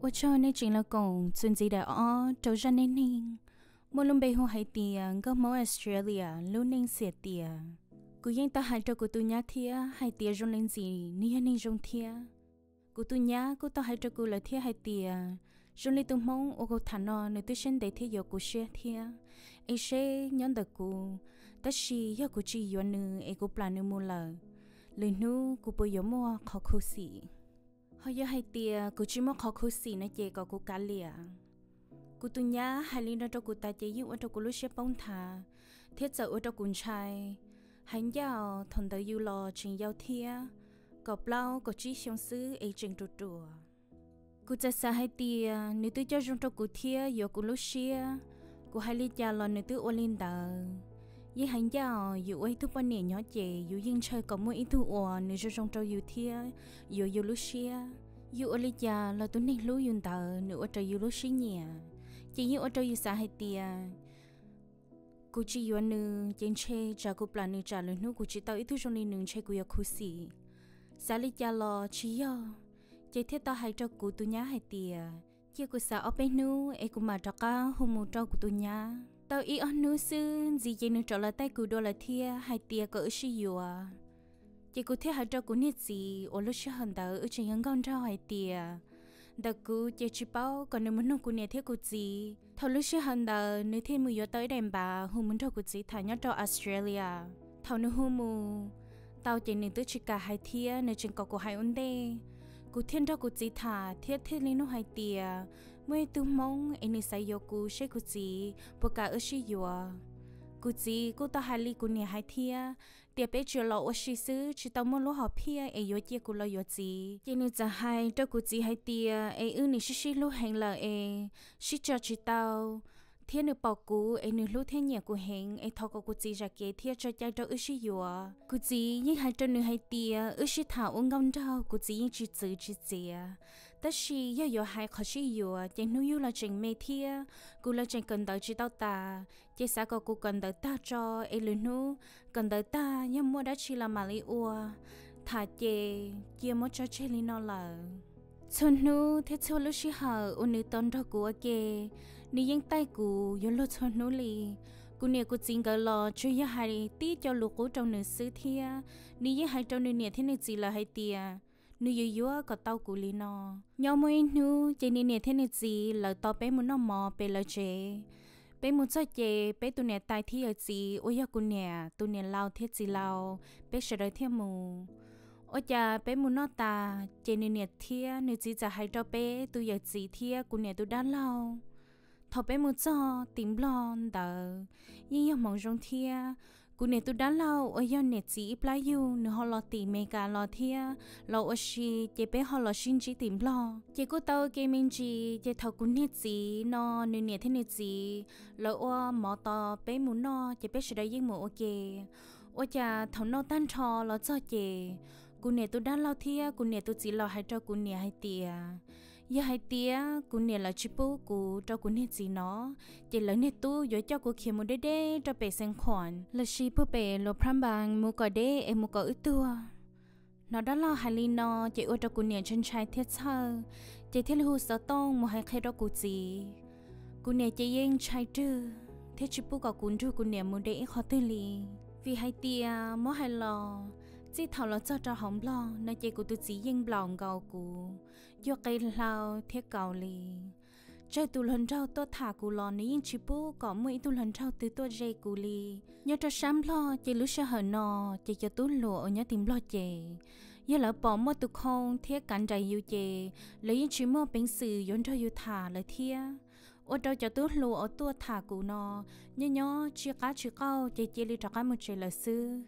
Ua tsaug nej tseem los koom txuas ntxiv daim ob rau zaj neej neeg muaj lub npe hu hais tias Nkauj Hmoob Australia lub neej xiam tias. Kuv yeej tau hais rau kuv tus nyab thiab hais tias zoo li ntxim nws yog neeg zoo thiab. Kuv tus nyab kuj tau hais rau kuv lawm thiab hais tias zoo li tus Hmoob uas kuv tham no nws twb siab ntev thiab yuav kuv siab thiab, es seb nyob ntawm kuv, tab sis yog kuv tsis yuav nws es kuv plam nws mus lawm, lwm hnub kuv puas yuav muaj qhov khuv xim. Ho yog hais tias kuv tsis muaj qhov khuv xim no ces kom kuv kav liam. Kuv tus nyab hais li no rau kuv tas ces yeej ua rau kuv lub siab poob nthav thiab txawm ua rau kuv ntshai. Hais ncaj os, thaum ntawd yus los tseem yau thiab, kaum plaub kaum tsib xyoo xwb es tseem ruam ruam. Kuv txawm xav hais tias nws twb coj zoo rau kuv thiab yuav kuv lub siab, kuv hais li cas los nws twb ua li ntawd. Yeej hais ncaj os, yus ua ib tug poj niam nyob ces yus yeej ntshaw kom muaj ib tug uas nws zoo zoo rau yus thiab yuav yus lub siab. Yus ua li cas los tus neeg hlub yus ntawd nws ua rau yus lub siab nyiam, ces yeej ua rau yus xav hais tias kuv tsis yuav nws ces ntshe tsam kuv plam nws tsam lwm hnub kuv tsis tau ib tug zoo li nws ntshe kuv yuav khuv xim. Xav li cas los tsis yog, ces thiaj tau hais rau kuv tus nyab hais tias cia kuv xav ob peb hnub es kuv mam rov qab hu mus rau kuv tus nyab. Tau ib ob hnub xwb ntxiv ces nws rov los taij kuv dua lawm thiab hais tias kom wb sib yuav. Ces kuv thiaj hais rau kuv niag txiv uas lub sij hawm ntawd wb tseem yog nkauj nraug hais tias ntawm kuv ces tsis paub kom nws mus nug kuv niam thiab kuv txiv. Thaum lub sij hawm ntawd nws thiaj mus yuav tau ib daim npav hu mus nrog kuv txiv tham nyob rau Australia. Thaum nws hu mus tau ces nws twb tsis kam hais thiab nws tseem kom kuv hais ua ntej. Kuv thiaj nrog kuv txiv tham thiab thiaj li nug hais tias muaj ib tug Hmoob es nws xav yuav kuv seb kuv txiv puas kam wb sib yuav. Kuv txiv kuj tau hais li kuv niam hais thiab, tias peb tsuas los ua si xwb tsis tau muaj lub hom phiaj es yuav cia kuv los yuav txiv. Ces nws txawm hais rau kuv txiv hais tias es wb nim sib sib hlub heev lawm es sib tso tsis tau, thiab nws pom kuv es nws hlub thiab nyiam kuv heev es thov kom kuv txiv zam kev thiab tso cai rau wb sib yuav. Kuv txiv yeej hais rau nws hais tias wb sib tham ua nkauj nraug, kuv txiv yeej tsis txwv tsis txiav. Tab sis yog yuav hais qhov sib yuav ces hnub yug los tseem me thiab kuv los tseem kawm ntawv tsis tau tas, ces xav kom kuv kawm ntawv tag tso es lwm hnub kawm ntawv tag yog muaj dab tsi los mam li ua. Tham ces cia muab tso tseg li no lawm. Txhua hnub thiab txhua lub sij hawm uas nws tau nrog kuv ua ke, nws yeej taij kuv yuav luag txhua hnub li. Kuv niam kuv txiv nkawd los tsuas yog hais tib co lus qub rau nws xwb thiab nws yeej hais rau nws niam thiab nws txiv lawv hais tias nws yuav yuav kom tau kuv li no. Nyob muaj ib hnub ces nws niam thiab nws txiv lawv tos peb mus noj mov pem lawv tsev. Peb mus txog ces peb tus niam tais thiab yawm txiv uas yog kuv niam tus niam laus thiab txiv laus, peb sawv daws thiaj mus. Ua cas peb mus noj tas ces nws niam thiab nws txiv txawm hais rau peb tus yawm txiv thiab kuv niam tus dab laug. Thaum peb mus txog tim Nplog ntawd yeej yog hmoov zoo thiab. Kuv niam tus dab laug uas yog niam txiv ib plab yug nws ho los tim Meskas los thiab los ua si, ces peb ho los sib ntsib tim Nplog. Ces kuj tau ua ke me ntsis, ces thaum kuv niag txiv no nws niam thiab nws txiv lawv ua mov tos peb mus noj ces peb sawv daws yeej mus ua ke. Ua cas thaum noj tag nrho los txog ces kuv niam tus dab laug thiab kuv niam tus txiv laus hais rau kuv niam hais tias yog hais tias kuv niam lawv tsis pub kuv rau kuv niag txiv no, ces lawv niag tub yuav coj kuv khiav mus deb deb rau pem Xeev Khuam lossis puag pem Luas Phab Npas mus kom deb es mus kom wb tuag. Hnov dab laug hais li no ces ua rau kuv niam ntshai ntshai thiab txhawj, ces thiaj li hu xov tooj mus hais qhia rau kuv txiv. Kuv niam ces yeej ntshai rwg thiab tsis pub kom kuv nrug kuv niam mus de ib qho twg li. Vim hais tias muab hais los, txij thaum los txog rau hauv Nplog no ces kuv tus txiv yeej nplaum nkaus kuv, cuag qe hlau thiab kaus li. Tsawg tus hluas nraug tuaj tham kuv los nws yeej tsis pub kom muaj ib tug hluas nraug twg tuaj ze kuv li. Nyob rau sab Nplog ces lub sij hawm no ces cov tub hluas uas nyob tim Nplog ces yog lawv pom muaj tus khoo thiab kav nraim yus ces lawv yeej tsis muaj peev xwm yuav nrog yus tham lawm thiab. Ua rau cov tub hluas uas tuaj tham kuv no nyob nyob tsis qab tsis qauj ces cia li rov qab mus tsev lawm xwb.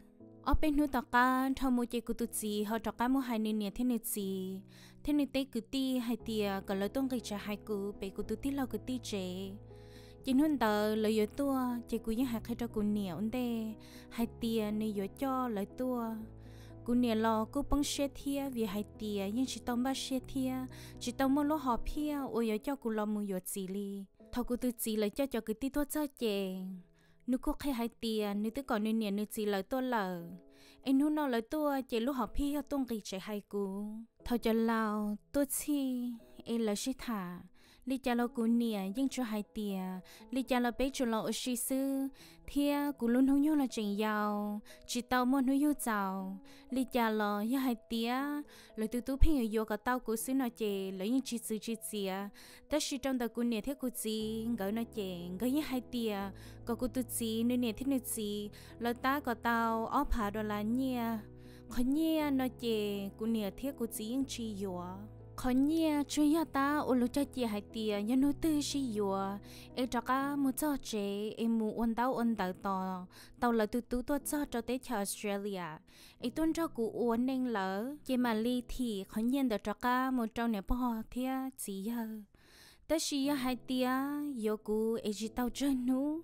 Ob peb hnub tom qab dhau mus ces kuv tus txiv ho rov qab mus hais nws niam thiab nws txiv thiab nws tej kwv tij hais tias kom lawv tuaj nqis tsev hais kuv pem kuv tus tij laug kwv tij tsev. Ces hnub ntawd lawv yuav tuaj ces kuv yeej hais qhia rau kuv niam ua ntej hais tias nws yuav coj lawv tuaj. Kuv niam los kuj poob siab thiab vim hais tias yeej tsis tau npaj siab thiab tsis tau muaj lub hom phiaj uas yuav coj kuv los mus yuav txiv li. Thaum kuv tus txiv lawv coj cov kwv tij tuaj txog ces nws kuj qhia hais tias nws twb kom nws niam nws txiv lawv tuaj lawm, es hnub no lawv tuaj ces lub hom phiaj yog tuaj nqis tsev hais kuv. Thaum cov laus tuaj txhij es lawv sib tham. Li cas los kuv niam yeej tsuas hais tias li cas los peb tsuas los ua si xwb, thiab kuv lub hnub nyoog los tseem yau, tsis tau muaj hnub yug txaus. Li cas los yog hais tias lawv tus tub pheej yuav yuav kom tau kuv xwb no ces lawv yeej tsis txwv tsis txiav. Tab sis rau ntawm kuv niam thiab kuv txiv nkawd no ces nkawd yeej hais tias kom kuv tus txiv nws niam thiab nws txiv lawv tab kom tau ob phav dollar nyiaj. Qhov nyiaj no ces kuv niam thiab kuv txiv yeej tsis yuav. Qhov nyiaj tsuas yog tab ua lus cog cia hais tias yog hnub twg sib yuav es rov qab mus txog tsev es mus ua ntaub ua ntawv tos tau lawv tus tub tuaj txog rau teb chaws Australia es tuaj nrog kuv ua neej lawm, ces mam li thim qhov nyiaj ntawd rov qab mus rau niam pog thiab txiv yawg. Tab sis yog hais tias yuav kuv es tsis tau tsawg hnub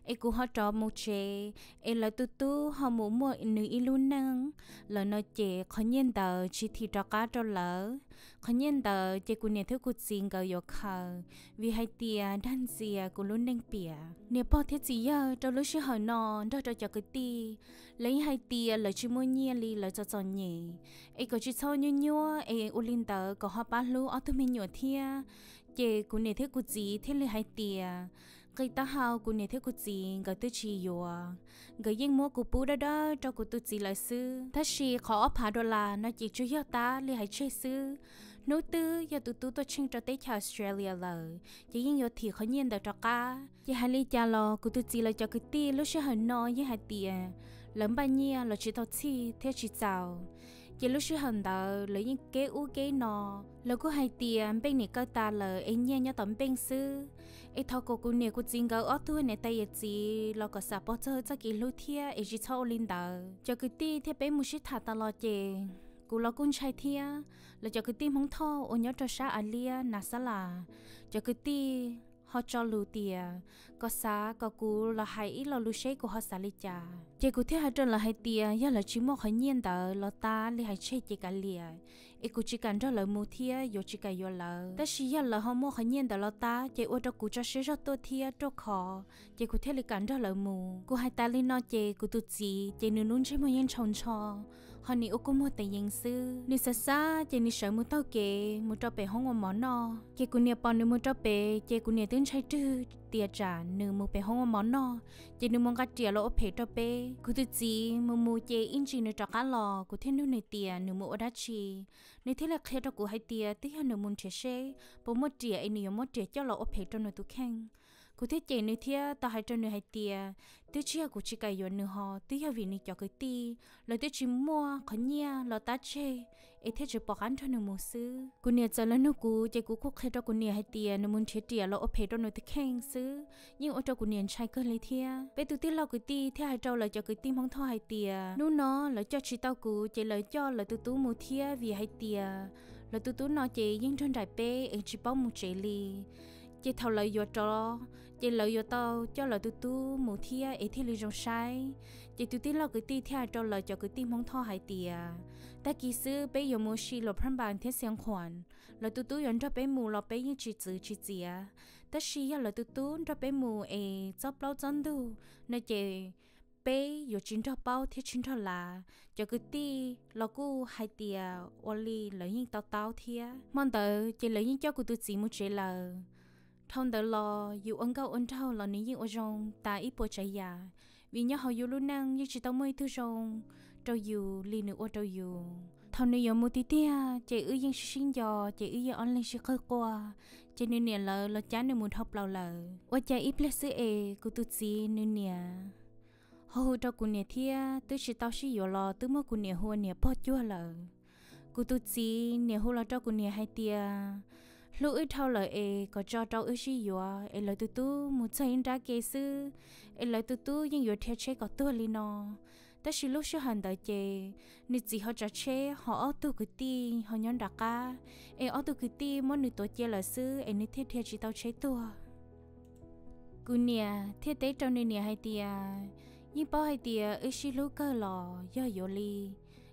es kuv ho rov mus tsev es lawv tus tub ho mus muaj nws ib lub neej lawm no ces qhov nyiaj ntawd tsis thim rov qab rau lawv. Qhov nyiaj ntawd ces kuv niam thiab kuv txiv nkawd yuav khaws, vim hais tias dag ntxias kuv lub neej piam. Niam pog thiab txiv yawg rau lub sij hawm no nrog rau cov kwv tij, lawv yeej hais tias lawv tsis muaj nyiaj li, lawv txom txom nyem, es kom tsis txhob nyuaj nyuaj es ua li ntawd kom ho pab hlub ob tug me nyuam thiab. Ces kuv niam thiab kuv txiv thiaj li hais tias nqi taub hau kuv niam thiab kuv txiv nkawd twb tsis yuav, nkawd yeej muab kuv pub dawb dawb rau kuv tus txiv lawv xwb. Tab sis qhov ob phav dollar no ces tsuas yog tab li hais tseg xwb. Hnub twg yog tus tub tuaj tsheej rau teb chaws Australia lawm ces yeej yuav thim qhov nyiaj ntawd rov qab. Ces hais li cas los kuv tus txiv lawv cov kwv tij lub sij hawm no yeej hais tias lawv npaj nyiaj los tsis tau txhij thiab tsis txaus. Ces lub sij hawm ntawd lawv yeej keb ub keb no, lawv kuj hais tias npeej nim kaw tas lawm es nyiaj nyob tom npeej xwb, es thov kom kuv niam kuv txiv nkawd ob tug niam tais yawm txiv los kom xam pov txog txoj kev hlub thiab es tsis txhob ua li ntawd. Cov kwv tij thiab peb mus sib tham tas los ces kuv los kuj ntshai thiab. Lawv cov kwv tij Hmoob Thoj uas nyob rau sab Av Liab Nas Xab Las, cov kwv tij ho tso lus tias kom xav kom kuv los hais ib lo lus seb kuv ho xav li cas. Ces kuv thiaj hais rau lawv hais tias yog lawv tsis muaj qhov nyiaj ntawd los tab li hais tseg ces kav liam, es kuv tsis kam nrog lawv mus thiab yuav tsis kam yuav lawv. Tab sis yog lawv ho muaj qhov nyiaj ntawd los tab ces ua rau kuv tso siab zog tuaj thiab ruaj khov, ces kuv thiaj li kam nrog lawv mus. Kuv hais tas li no ces kuv tus txiv ces nws lub ntsej muag yeej ntshau ntsho, ho nim ua kua muag teev yees xwb. Nws xav xav ces nws sawv mus taug kev mus rau pem hoob ua mov noj. Ces kuv niam pom nws mus rau pem ces kuv niam twb ntshai rwg tias tsam nws mus pem hoob ua mov noj ces nws mus nqa riam los ua phem rau peb. Kuv tus txiv mus mus ces ib ntsis nws rov qab los, kuv thiaj nug nws tias nws mus ua dab tsi. Nws thiaj li qhia rau kuv hais tias twb yog nws mus nrhiav seb puas muaj riam es nws yuav muab riam coj los ua phem rau nws tus kheej. Kuv thiaj cem nws thiab tau hais rau nws hais tias twb tsis yog kuv tsis kam yuav nws ho, twb yog vim nws cov kwv tij lawv twb tsis muaj qhov nyiaj los tab tseg es thiaj tsis pom qab nrog nws mus xwb. Kuv niam txawm los nug kuv ces kuv kuj qhia rau kuv niam hais tias nws mus nrhiav riam los ua phem rau nws tus kheej xwb, yeej ua rau kuv niam ntshai kawg li thiab. Peb tus tij laug kwv tij thiaj hais rau lawv cov kwv tij Hmoob Thoj hais tias hnub no lawv coj tsis tau kuv ces lawv coj lawv tus tub mus thiab, vim hais tias lawv tus tub no ces yeej nrog nraim peb es tsis paub mus tsev li. Ces thaum lawv yuav rov, ces lawv yuav tau coj lawv tus tub mus thiab es thiaj li zoo saib. Ces tus tij laug kwv tij thiaj hais rau lawv cov kwv tij Hmoob Thoj hais tias tag kis xwb peb yuav mus si Luas Phab Npas thiab Xia Khuam, lawv tus tub yuav nrog peb mus los peb yeej tsis txwv tsis txiav. Tab sis yog lawv tus tub nrog peb mus es txob plaub txob ntug no ces peb yuav tsis nrog paub thiab tsis nrog lav. Cov kwv tij los kuj hais tias ua li lawv yeej to taub thiab. Hmo ntawd ces lawv yeej coj kuv tus txiv mus tsev lawm. Dhau ntawd los yus ua nkauj ua nraug los nws yeej ua zoo tas ib puas tsav yam, vim nyob hauv yus lub neej yeej tsis tau muaj ib tug zoo rau yus li nws ua rau yus. Thaum nws yuav mus tiag tiag ces wb yeej sib sib nco, ces wb yeej ob leeg sib qawg quaj, ces nws niam lawv los cab nws mus dhau plaws lawm. Ua cas ib pliag xwb es kuv tus txiv nws niam ho hu rau kuv niam thiab, twb tsis tau sib yuav los twb muab kuv niam hu ua niam pog cuag lawm. Kuv tus txiv niam hu los rau kuv niam hais tias hlub wb dhau lawm es kom tso rau wb sib yuav es lawv tus tub mus txog ib nrab ke xwb es lawv tus tub yeej yuav dhia tsheb kom tuag li no. Tab sis lub sij hawm ntawd ces nws txiv ho tsav tsheb ho ob tug kwv tij ho nyob nram qab, es ob tug kwv tij muab nws tuav cia lawm xwb es nws thiaj dhia tsis tau tsheb tuag. Kuv niam thiaj teb rau nws niam hais tias yeej paub hais tias wb sib hlub kawg los yog yuav li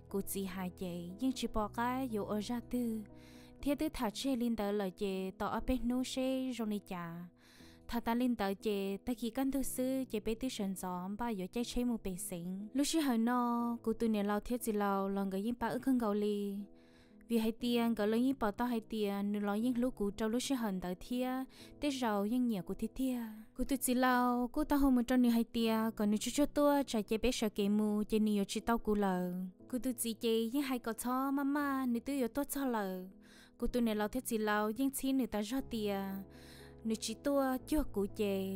kuv txiv hais ces yeej tsis pom qab yuav ua zaj twg, thiab twb tham tseg li ntawd lawm ces tos ob peb hnub seb zoo li cas. Tham tas li ntawd ces tag kis kaj ntug xwb ces peb twb sawv ntxov npaj yuav caij tsheb mus pem xeev. Lub sij hawm no kuv tus niam laus thiab txiv laus los nkawd yeej pab wb kawg nkaus li. vim hais tias nkawd los yeej pom tau hais tias nws los yeej hlub kuv rau lub sij hawm ntawd thiab tej zaum yeej nyiam kuv tiag tiag. Kuv tus txiv laus kuj tau hu mus rau nws hais tias kom nws tsuag tsuag tuaj tsam ces peb sawv kev mus ces nws yuav tsis tau kuv lawm. Kuv tus txiv ces yeej hais kom txhob maj maj, nws twb yuav tuaj txog lawm. Kuv tus niam laus thiab txiv laus yeej txhib nws tas zog tias nws tsis tuaj cuag kuv ces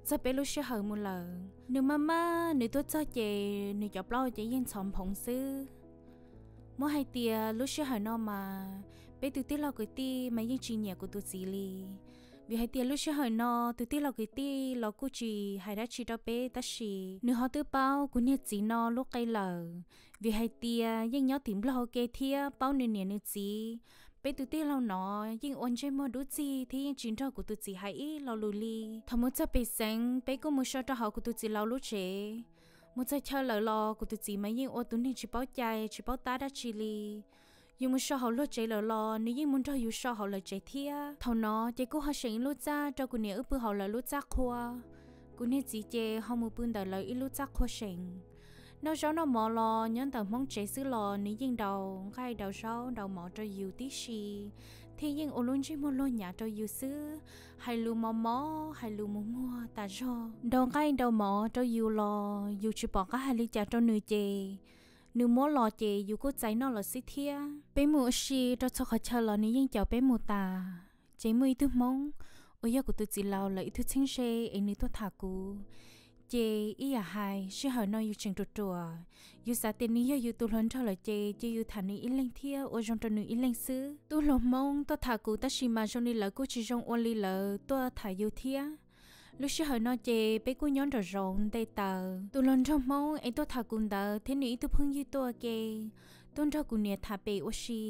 txog peb lub sij hawm mus lawm. Nws maj maj nws tuaj txog ces nws cov plaub ces yeej ntxhov nphoov xwb. Muab hais tias lub sij hawm no mas peb tus tij laug kwv tij mas yeej tsis nyiam kuv tus txiv li. Vim hais tias lub sij hawm no tus tij laug kwv tij los kuj tsis hais dab tsi rau peb tab sis nws ho twb paub kuv niag txiv no lub qe lawm. Vim hais tias yeej nyob tim Nplog ua ke thiab paub nws niam nws txiv. Peb tus tij laug no yeej ua ntsej muag dub txig thiab yeej tsis nrog kuv tus txiv hais ib lo lus li. Thaum mus txog pem xeev peb kuj mus so rau hauv kuv tus txiv laus lub tsev. Mus txog chaw lawm los kuv tus txiv mas yeej ua tus neeg tsis paub cai tsis paub tab dab tsi li. Yus mus so hauv luag tsev lawm los nws yeej mus nrog yus so hauv lawv tsev thiab. Thaum no ces kuj ho seem ib lub txaj rau kuv niam wb pw hauv lawv lub txaj qhua. Kuv niag txiv ces ho mus pw ntawm lawv ib lub txaj qhua seem. Noj zaub noj mov los nyob ntawm Hmoob tsev xwb los nws yeej daus nqaij daus zaub daus mov rau yus tib si, thiab yeej ua lub ntsej muag luag nyav rau yus xwb, hais lus mos mos hais lus mus muag tas zog. Daus nqaij daus mov rau yus los yus tsis pom qab hais li cas rau nws ces nws muab los ces yus kuj txais noj lawm xwb thiab. Peb mus ua si rau txhua qhov chaw los nws yeej caum peb mus tas. Ces muaj ib tug Hmoob uas yog kuv tus txiv laus lawv ib tug txheeb ze es nws tuaj tham kuv. Ces ib yam hais sij hawm no yus tseem ruam ruam, yus xav tias nws yog yus tus hluas nraug lawm ces cia yus tham nws ib leeg thiab ua zoo rau nws ib leeg xwb. Tub hluas Hmoob tuaj tham kuv tab sis mas zoo li lawv kuj tsis zoo ua li lawv tuaj tham yus thiab. Lub sij hawm no ces peb kuj nyob nraum zoov nte taws. Tus hluas nraug Hmoob es tuaj tham kuv ntawd thiab nws ib tug phooj ywg tuaj ua ke, tuaj nrog kuv niam tham pem ua si.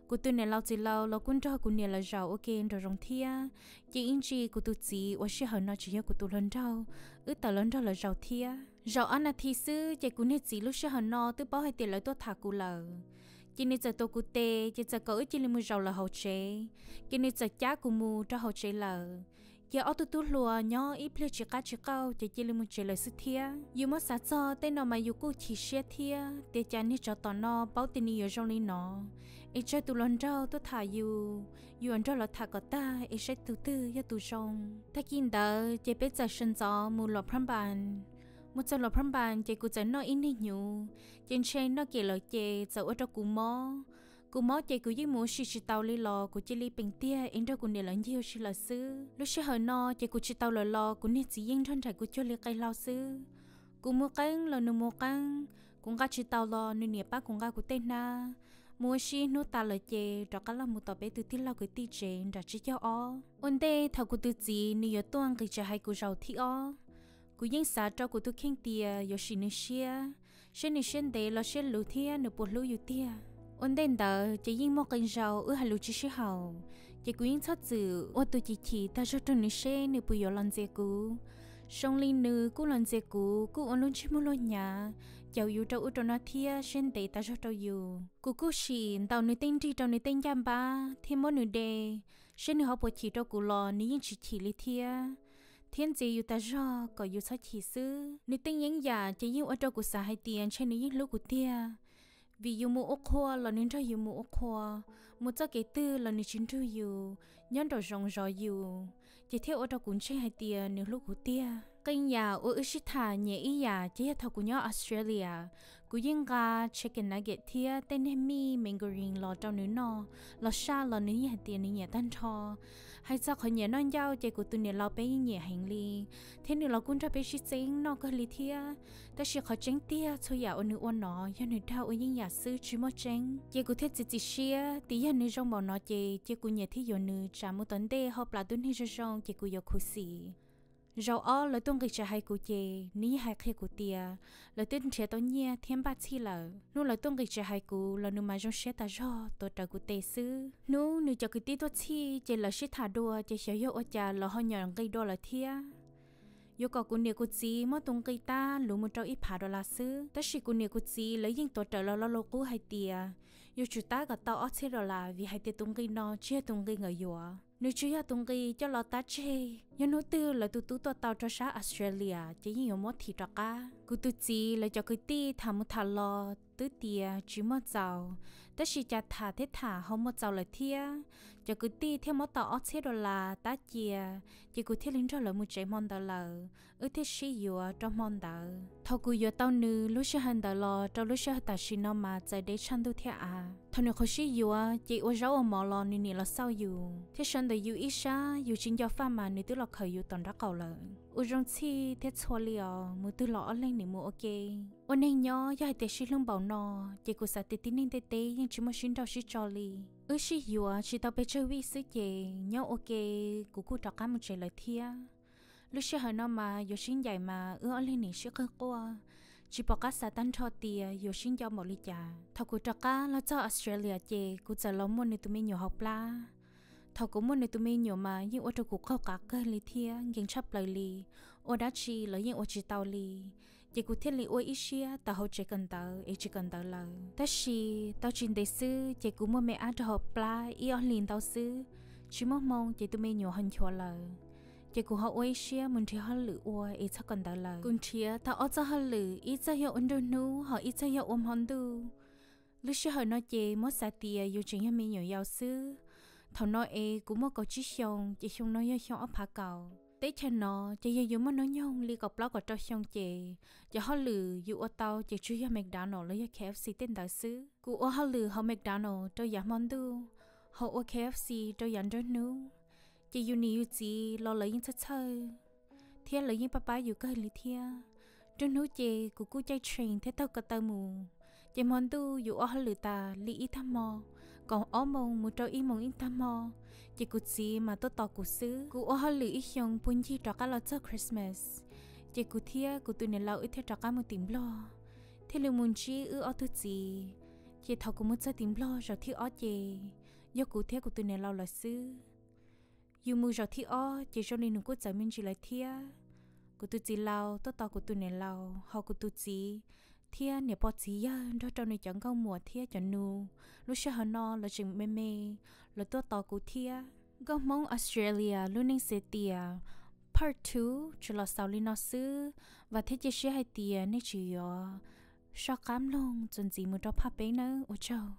Kuv tus niam laus txiv laus los kuj nrog kuv niam lawv zaum ua ke nraum zoov thiab. Ces ib ntsis kuv tus txiv uas sij hawm no tseem yog kuv tus hluas nraug, wb tawm los nrog lawv zaum thiab. Zaum ob nas this xwb ces kuv niag txiv lub sij hawm no twb paub hais tias lawv tuaj tham kuv lawm. Ces nws txawm tuav kuv tes ces txawm kom wb cia li mus zaum lawv hauv tsev. Ces nws txawm cab kuv mus rau hauv tsev lawm. Ces ob tug tub hluas nyob ib pliag tsis qab tsis qauj ces cia li mus tsev lawm xwb thiab. Yus muab xav txog tej no mas yus kuj chim siab thiab tias cas niag tsov tom no paub tias nws yuav zoo li no, es tsawg tus hluas nraug tuaj tham yus, yus yuav nrog lawv tham kom tag es saib tus twg yog tus zoo. Tag kis ntawd ces peb txawm sawv ntxov mus Luas Phab Npas. Mus txog Luas Phab Npas ces kuv txawm noj ib niag hnyuv, ces ntshe noj kem lawm ces txawm ua rau kuv mob. Kuv mob ces kuv yeej mus ua si tsis tau li los kuv cia li peem tiag es nrog kuv niam lawv ncig ua si lawm xwb. Lub sij hawm no ces kuv tsis tau lawm los kuv niag txiv yeej nrog nraim kuv cuag li qe hlau xwb. Kuv mus qeeb los nws mus qeeb, kuv nqa tsis tau los nws niam pab kuv nqa kuv tej hnab. Mus ua si hnub tas lawm ces rov qab los mus tom peb tus tij laug kwv tij tsev nram tsib caug ob. Ua ntej thaum kuv tus txiv nws yuav tuaj nqis tsev hais kuv zaum thib ob, kuv yeej xav rau kuv tus kheej tias yuav sim nws siab, saib nws siab ntev los siab luv thiab nws puas hlub yus tiag. Ua ntej ntawd ces yeej muaj qee zaus wb hais lus tsis sib haum, ces kuv yeej txhob txwm ua tus chim chim tag zog rau nws seb nws puas yuav los ntxias kuv. Zoo li nws kuj los ntxias kuv, kuj ua lub ntsej muag luag hnyav, caum yus rau ub rau no thiab siab ntev tag zog rau yus. Kuv kuj sim ntaus nws tej nrig rau nws tej ncaj npab thiab muab nws de, seb nws ho puas chim rau kuv los nws yeej tsis chim li thiab, thiab ntxias yus tas zog kom yus txhob chim xwb. Nws tej yeeb yam ces yeej ua rau kuv xav hais tias ntshe nws yeej hlub kuv tiag, vim yus mus ua qhua los nws nrog yus mus ua qhua, mus txoj kev twg los nws tsis nrug yus, nyob nraum zoov zov yus, ces thiaj ua rau kuv ntseeg hais tias nws hlub kuv tiag. Qee yam uas wb sib tham nyiam ib yam ces yog thaum kuv nyob Australia, kuv yeej nqa chicken nugget thiab tej niag mij mandarin los rau nws noj, los saj los nws yeej hais tias nws nyiam tag nrho. Hais txog qhov nyiam noj ncauj ces kuv tus niam laus peb yeej nyiam heev li, thiab nws los kuj nrog peb sib txeeb noj kawg li thiab. Tab sis qhov tseeb tiag txhua yam uas nws ua no yog nws dag ua yeeb yam xwb tsis muaj tseeb. Ces kuv thiaj txiav txim siab tias yog nws zoo npaum no ces cia kuv nyiam thiab yuav nws tsam mus tom ntej hauv plas tub neeg zoo zoo ces kuv yuav khuv xim. Zaum ob lawv tuaj nqis tsev hais kuv ces nws yeej hais qhia kuv tias lawv twb nrhiav tau nyiaj thiab npaj txhij lawm. Hnub lawv tuaj nqis tsev hais kuv los nws mas zoo siab tas zog tuav rawv kuv tes xwb. Hnub nws cov kwv tij tuaj txhij ces lawv sib tham dua ces xyov yog ua cas lawv ho nyom nqi dua lawm thiab. Yuav kom kuv niam kuv txiv muab tus nqi tab luv mus rau ib phav dollar xwb, tab sis kuv niam kuv txiv lawv yeej tuav rawv lawv lo lus qub hais tias yuav tsum tab kom tau ob txhiab dollar vim hais tias tus nqi no tsis yog tus nqi nkawd yuav. Nws tsuas yog tus nqi coj los tab tseg, yog hnub twg lawv tus tub tuaj tau rau sab Australia ces yeej yuav muab thim rov qab. Kuv tus txiv lawv cov kwv tij tham mus tham los twb tias tsis muaj txaus, tab sis cas tham thiab tham ho muaj txaus lawm thiab. Cov kwv tij thiaj muab tau ob txhiab dollar tab cia, ces kuv thiaj li nrog lawv mus tsev hmo ntawd lawm, wb thiaj sib yuav rau hmo ntawd. Thaum kuv yuav tau nws lub sij hawm ntawd los rau lub sij hawm tam sim no mas txawm deb tshaj ntuj thiab av. Thaum nws qhuav sib yuav ces ua zaub ua mov los nws niam los xauj yus, thiab sawv ntawm yus ib sab yus tsis nco faj mas nws twb los khawm yus tom nraub qaum lawm. Ua zoo txhij thiab txhua li os, mus twg los ob leeg niam mus ua ke. Ua neeg nyob yog hais tias sib hlub npaum no, ces kuv xav tias tib neeg ntiaj teb yeej tsis muaj sib nrauj sib tso li. Wb sib yuav tsis tau pes tsawg vij xwb ces nyob ua ke, kuv kuj rov qab mus tsev lawm thiab. Lub sij hawm no mas yuav sib ncaim mas wb ob leeg niam sib qawg quaj, tsis pom qab xav tag nrho tias yuav sib nco npaum li cas. Thaum kuv rov qab los txog Australia ces kuv txawm los muaj nws tus me nyuam hauv plab. Thaum kuv muaj nws tus me nyuam mas yeej ua rau kuv qaug qav kawg li thiab nkees tshaj plaws li, ua dab tsi los yeej ua tsis tau li. Ces kuv thiaj li ua ib siab tawm hauv tsev kawm ntawv es tsis kawm ntawv lawm. Tab sis tau tsis ntev xwb ces kuv muaj me ab rau hauv plab ib ob hlis ntau xwb, tsis muaj hmoo ces tus me nyuam ho nchuav lawm. Ces kuv ho ua ib siab mus nrhiav hauj lwm ua es txhob kawm ntawv lawm. Kuv nrhiav tau ob txoj hauj lwm, ib txoj yog ua nruab hnub ho ib txoj yog ua hmo ntuj. Lub sij hawm no ces muab xav tias yus tseem yog me nyuam yaus xwb. Thaum no es kuv muaj kaum tsib xyoo ces xyoo no yog xyoo ob phav kaum. Teb chaws no ces yog yus muaj hnub nyoog li kaum plaub kaum rau xyoo ces cov hauj lwm yus ua tau ces tsuas yog McDonald los yog K F C tej ntawd xwb. Kuv ua hauj lwm hauv McDonald rau yav hmo ntuj, ho ua K F C rau yav nruab hnub. Ces yus niam yus txiv los lawv yeej txhawj txhawj thiab lawv yeej pab pab yus kawg li thiab. Nruab hnub ces kuv kuj caij train thiab taug ko taw mus, ces hmo ntuj yus ua hauj lwm tas li ib tag hmo, kaum ob moos mus rau ib moos ib tag hmo, ces kuv txiv mas tuaj tos kuv xwb. Kuv ua hauj lwm ib xyoo puag ncig rov qab los txog Christmas, ces kuv thiab kuv tus niam laus wb thiaj rov qab mus tim Nplog, thiaj li mus ntsib wb ob tug txiv. Ces thaum kuv mus txog tim Nplog zaum thib ob ces yog kuv thiab kuv tus niam laus lawm xwb. Yus mus zaum thib ob ces zoo li nws kuj txawv me ntsis lawm thiab. Kuv tus txiv laus tuaj tos kuv tus niam laus, ho kuv tus txiv thiab niam pog txiv yawg nrog rau nws cov nkauj muam thiab cov nus, lub sij hawm no lawv tseem me me, lawv tuaj tos kuv thiab. Nkauj Hmoob Australia lub neej xav tias part two tsuas los xaus li no xwb, vam thiab cia siab hais tias nej tseem yuav soj qab mloog txuas ntxiv mus rau part peb nawb, ua tsaug.